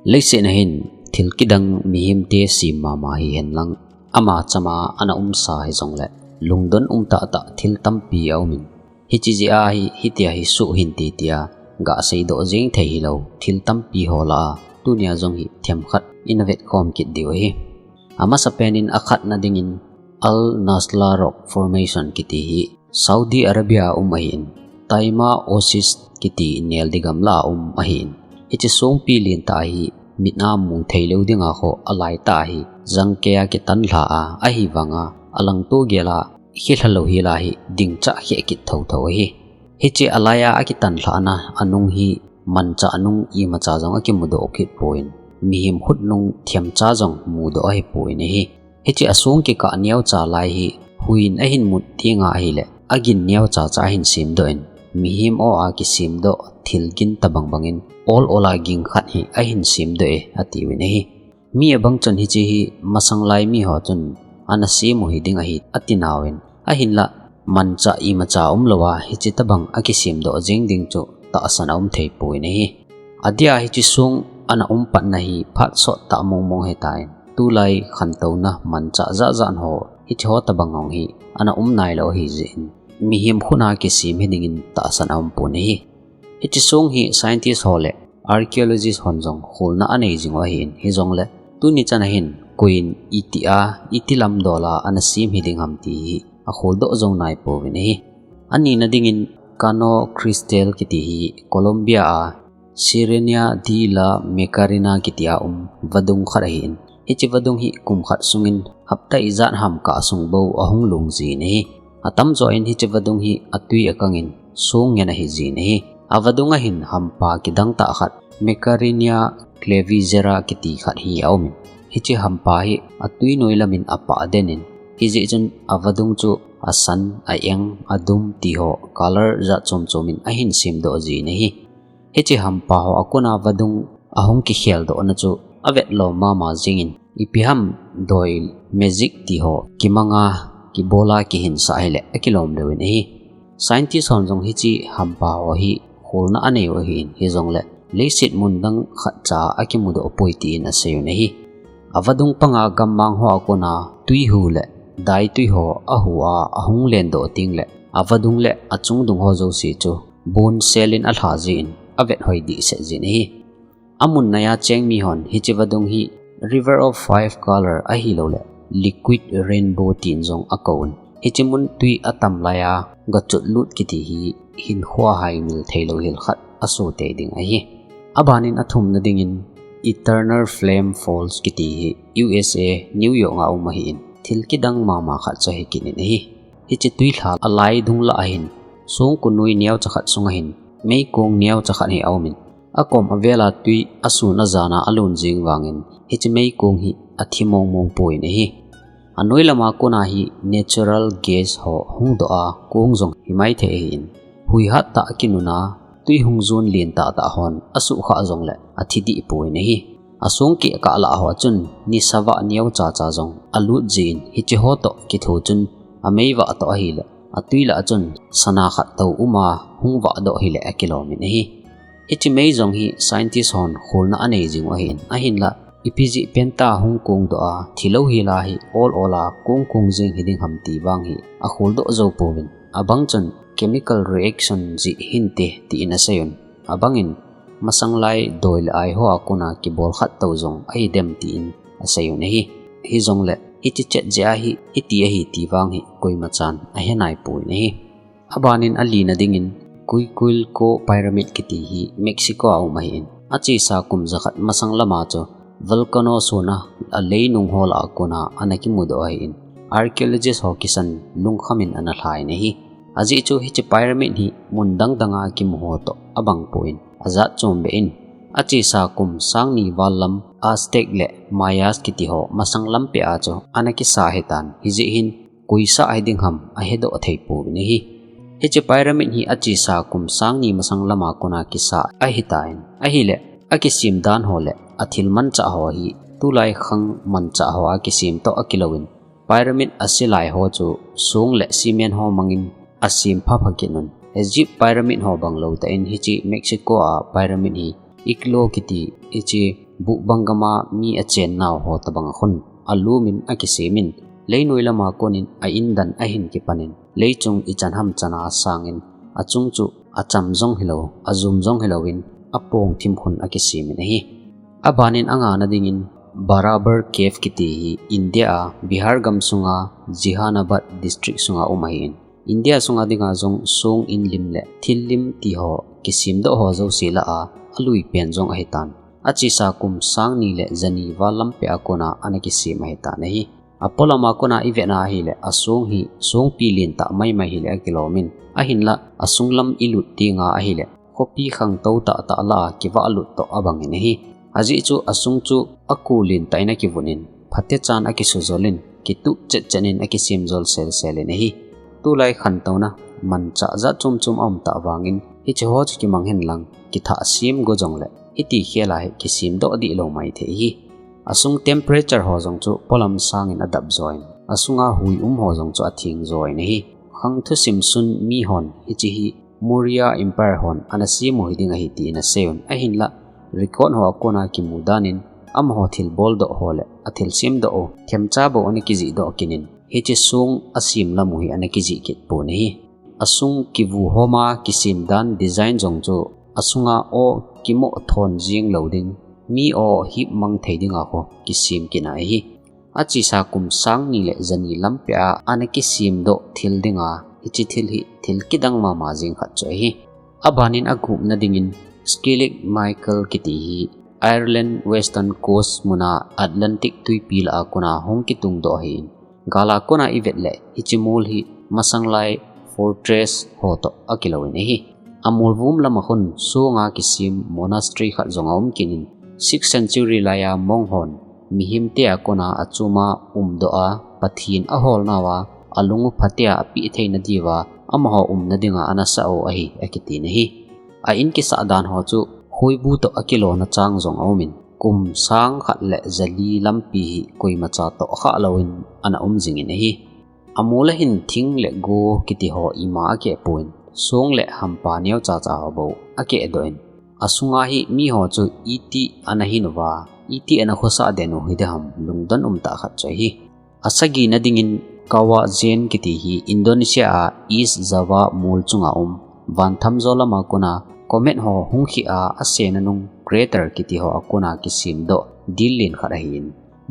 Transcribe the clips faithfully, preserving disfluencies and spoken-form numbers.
Leiset a hin thil kidang mihemte sem mama hihen lang, ama chama ana umsa hijongle lungdon um tahtah thil tampi aumin, hiche jeh a hi hitia hi soh hinte tia gah seidoh jeng thei hilou thil tampi ho lah a tunia jong hi themkhat ina vetkhom kit diu ahi. Amasapen in akhatna dingin Al Nasla Rock Formation kiti hi Saudi Arabia a um ahin, Taima Oasis kiti neldi gamla a um ahin, hiche songpi lentah hi mit a mu theilou dinga kho alaitah hi jangkei a kitanlha a, ahivanga alangto gel a khilha louhel a hi dingchah kheh kit thotho ahi. Hiche alai a akitanlhahna anung hi manchah nung imacha jong akimudoh khit pon, mihem khut nung themcha jong mudoh ahipon ahi. Hiche asong kikah neocha lai hi huiyin ahin mut tenga ahile agin neocha cha ahin semdoh in, mihem aw a kisemdoh thil gin tobang bangin ol ol a ging khat hi ahin semdoh e, atiuvin ahi. Mi abang chun hiche hi masanglai miho chun ana sem u hiding ahi atinauvin, ahinla manchah imacha umlou a hiche tobang akisemdoh jeng ding chu tahsan aum theipon ahi. Adia hiche song ana um patna hi phat sottah mongmong ahitan, tulai khantouna manchah jatjat ho hiche ho tobang hung hi ana um nailou ahijeh in, mihem khut a kisem hidingin tahsan aumpon ahi. Hiche song hi scientist ho le archaeologist hon jong kholna anei jing u ahin, hijongle tuni chan a hin koiyin itia, iti lamdol a ana sem hiding ham ti hi akholdoh jou naipouvin ahi. Anina dingin Cano Crystal kiti hi Colombia a Sirena de la Macarena kiti a um vadung khat ahin, hiche vadung hi kum khat sungin hapta ijat ham kah sung bou ahung long jin ahi. Atamjo in hiche vadung hi atui akangin song ngen ahijin ahi. Avadung a hin hampa kidangtah khat, Macarenia clavigera kiti khat hi aumin, hiche hampa hi atui noi lamin apah den in, hijeh chun avadung chu asan, a-eng, adum tiho color jat chom chomin ahin semdoh jin ahi. Hiche hampa ho akona vadung ahung kikheldohna chu avetlom mama jengin, ipi ham doi magic tiho kimanga kibola kihinsah hile akilom leuvin ahi. Scientist hon jong hiche hampa ho hi kholna anei u ahin, hijongle leiset mundang khatcha akimudoh poi tin aseiyun ahi. Avadung panga gammang ho akona tuihu le daitui ho ahu a ahung lendoh tengle avadung le achungdung ho jouse chu bonsel in alha jin avet hoi dehset jin ahi. Amun naiya cheng mihon hiche vadung hi River of Five Color ahiloule Liquid Rainbow tin jong akouvin, hiche mun tui atam laiya gachotlut kiti hi hinkhoa haimil theilou hel khat asoh tei ding ahi. Abanin athumna dingin Eternal Flame Falls kiti hi U S A, New York a um ahin, thil kidang mama khat chu ahi kit in ahi. Hiche tuilha alai dung lah ahin songko noi neocha khat sunga hin meikong neocha khat hi aumin, akom avela tui asun ajana alon jeng vangin hiche meikong hi athi mongmong poi ahi. Anoi lama kona hi natural gas ho hungdoh a kong jong himaithei ahin, hui hattah akinuna tui hung jon lentah tah hon asuhkhah jongle athi dehpoi ahi. Asong kikah lah hoa chun nisavah neochacha jong alut jin, hiche ho toh kitho chun ameivah toh ahile atui lah a chun sana khat tou uma hung vahdoh hile akilomin ahi. Hiche mei jong hi scientist hon kholna anei jing u ahin, ahinla ipi jeh penta hung kongdoh a thilou hela hi ol ol a kong kong jeng hiding ham ti vang hi akholdoh jou pouvin, abang chun chemical reaction jeh hinte tin aseiyun, abangin masanglai doi le ai hoa kona kibol khat tou jong ahidem tin aseiyun ahi. Hijongle hiche chet jeh a hi hiti ahi ti vang hi koimachan ahe naipoi ahi. Abanin alina dingin Coihuilco Pyramid kiti hi Mexico a um ahin, achesa kum jakhat masang lama chu volcano sona aleinung ho lah a kona ana kimudoh ahin, archaeologist ho kisan lungkhamin ana lhain ahi. Ajeh chu hiche pyramid hi mun dang danga kimu ho toh abangpoi, ajat chombeh in achesa kum sangni val lam Aztec le Mayas kiti ho masang lampeh a chu ana kisa ahitan, hijeh hin koisa hiding ham ahedoh theipouvin ahi. Hiche pyramid hi achesa kum sangni masang lama kona kisa ahitan, ahile akisem dan ho le athil manchah ho hi tulai khang manchah hoa kisem toh akilouvin, pyramid aselai ho chu song le cement ho mangin asem phapha kit un. Egypt pyramid ho bang lou tah in hiche Mexico a pyramid hi Iklo kiti hiche Buhbang gama mi achen nau ho tabang a khun alumin akisimin, leinoi lama konin a indan ahin kipanin, leichung ichan ham chana asangin, achung chu acham jong hilou, ajum jong hilouvin, apong thim khun akisimin ahi. Abanin angana dingin Barabar Cave kiti hi India a Bihar gamsunga Jehanabad district sunga um ahin, India sunga dinga jong song in lim le thil lim ti ho kisimdoh ho jouse lah a alui pen jong ahitan. Achesa kum sang ni le jani val lampi a kona ana kisim ahitan ahi. Apolama kona ivena ahile asong hi songpi lentah maimai hile akilomin, ahinla asung lam ilut dinga ahile khopi khangtou tahtah lah a kivah lut toh abangin ahi. Ajeh chu asung chu aku lentah in akivunin, phatechan akisujolin, kituh chetchet in akisim jol selselin ahi. Tulai khantouna manchah jat chomchom aum tah vangin, hiche ho chu kimang henlang, kithah sem go jongle hiti khel a hi kisimdoh dihlou maithei ahi. Asung temperature ho jong chu polam sangin adap join, asunga hui um ho jong chu atheng join ahi. Khang thusim sun mihon hiche hi Maurya Empire hon ana sem u hiding ahi tin aseiyun, ahinla record ho a kona kimu danin amaho thilboldoh ho le athil semdoh u themcha bou ana kijihdoh kit in, hiche song asem lam u hi ana kijih kit pon ahi. Asung kivu homa kisem dan design jong chu asunga aw kimoh thon jeng lou ding, mi aw hipmang thei dinga khu kisem kit na ahi. Achesa kum sang ni le jani lampi a ana kisimdoh thil dinga hiche thil hi thil kidang mama jeng khat chu ahi. Abanin agupna dingin Skellig Michael kiti hi Ireland Western Coast muna Atlantic tuipi lah a kona hung kitungdoh ahin, gal a kona ivet le hiche mol hi masanglai fortress ho toh akilouvin ahi. Amol vum lama khun songa kisem monastery khat jong aum kit in, sixth century laiya monk hon mihemte a kona achoma umdoh a, Pathen aholnauva alung u phatea apeh theina diuva amaho umna dinga ana sah u ahi akitin ahi. A in kisah dan ho chu khoibu toh akilona chang jong aumin, kum sang khat le jali lampi hi koimacha tohkhah louvin ana um jingin ahi. Amol a hin thing le go kiti ho ima akehpon, song le hampa neocha cha ho bou akehdoh in, asunga hi miho chu iti ana hin uva, iti ana khosah den u hiding ham lungdon umtah khat chu ahi. Asagina dingin Kawah Jain kiti hi Indonesia a East Java mol chunga um, vanthamjo lama kona comet ho hung khih a asena nung crater kiti ho a kona kisimdoh dil len khat ahin,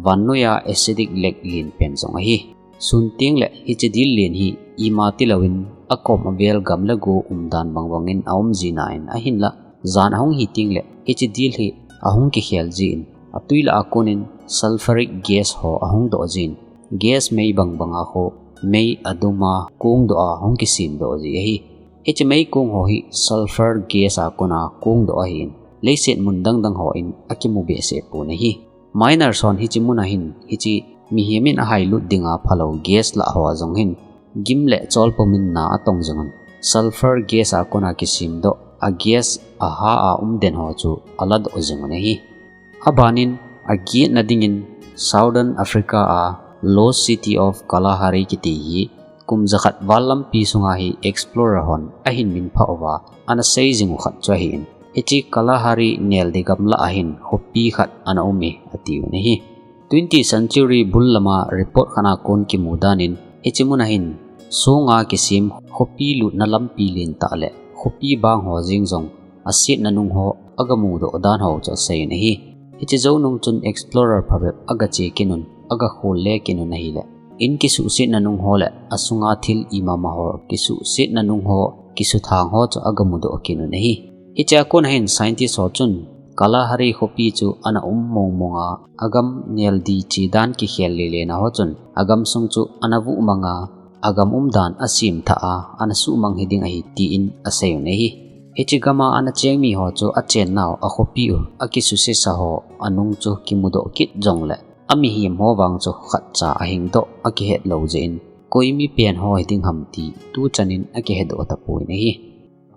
vannoiya acidic lake len pen jong ahi. Sun tengle hiche dil len hi ima tilouvin akom avel gam le go umdan bangbangin aum jinain, ahinla jan ahung hi tengle hiche dil hi ahung kikhel jin, atwi lah a konin sulfuric gas ho ahung doh jin, gas mei bangbanga khu mei aduma kongdoh a hung kisimdoh ji ahi. Hiche meikong ho hi sulfur gas a kona kongdoh ahin, leiset mun dangdang hon akimu behseh pon ahi. Miners hon hiche muna hin hiche mihemin ahailut dinga phalou gas lah hoa jong hin gim le cholpumin na atong jingun, sulfur gas a kona kisimdoh a gas aha a umden ho chu aladoh jingun ahi. Abanin agetna dingin Southern Africa a Lost City of Kalahari kiti hi kum jakhat val lampi sunga hi explorer hon ahin minphah uva ana sei jing u khat chu ahin, hiche Kalahari neldi gamlah a hin khopi khat ana um e atiuvin ahi. Twentieth century bul lama report khat a kon kimu danin hiche muna hin songa kisem khopi lutna lampi lentah le khopi bang ho jeng jong asetna nung ho agamudoh dan ho chu aseiyun ahi. Hiche jou nung chun explorer phabep agache kit un, agakhol le kit un ahile, in kisuhsetna nung ho le asunga thil imama ho kisuhsetna nung ho, kisuthang ho chu agamudoh kit un ahi. Hichea kona hin scientist ho chun Kalahari khopi chu ana um mongmonga, agam neldi chedan kikhel lelena ho chun agamsung chu ana vuhmanga, agam umdan asemthah a ana suhmang hiding ahi tin aseiyun ahi. Hiche gama ana cheng miho chu achennau, akhopi u, akisuhsetsa ho anung chu kimudoh kit jongle, amihem ho vang chu khatcha ahingdoh akihetlou jeh in, koi mipen ho hiding ham ti tuchanin akihedoh tapon ahi.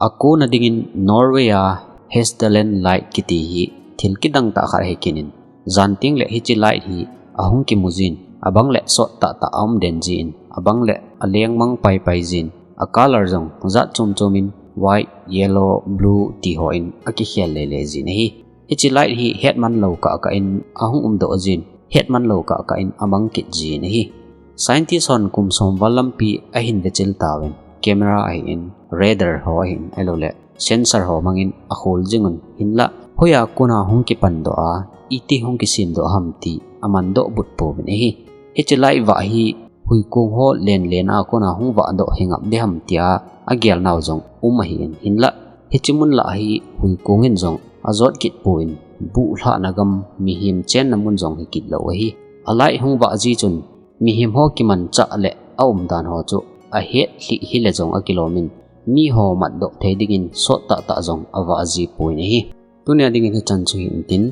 Akona dingin Norway a Hessdalen Light kiti hi thil kidang tah khat ahi kit in, jan tengle hiche light hi ahung kimu jin, abangle sot tahtah aum den jin, abangle alengmang paipai jin, a color jong jat chomchom in white, yellow, blue ti hon akikhel lele jin ahi. Hiche light hi hetman lou kah kah in ahung umdoh jin, hetman lou kah kah in amang kit jin ahi. Scientist hon kum som val lampi ahin vechil tauvin, camera ahin, radar ho ahin, ahilouleh sensor ho mangin akhol jingun, hinlah hoiya kona hung kipandoh a, iti hung kisemdoh ham ti amandoh but pouvin ahi. Hiche light vah hi huikong ho lenlen a kona hung vahdoh hingap ding ham tia agel nau jong um ahin, hinlah hiche mun lah hi huikong in jong ajot kit pon, buhlhahna gam mihem chenna mun jong hikit lou ahi. A light hung vah ji chun mihem ho kimanchah le aumdan ho chu ahet lhih hile jong akilomin, miho matdoh thei dingin sot tahtah jong avah ji pon ahi. Tunia dingin hichan chu hintin,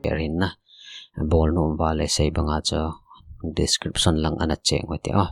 share hinna, bolnom uva le sei banga chu description lang ana check u hite o.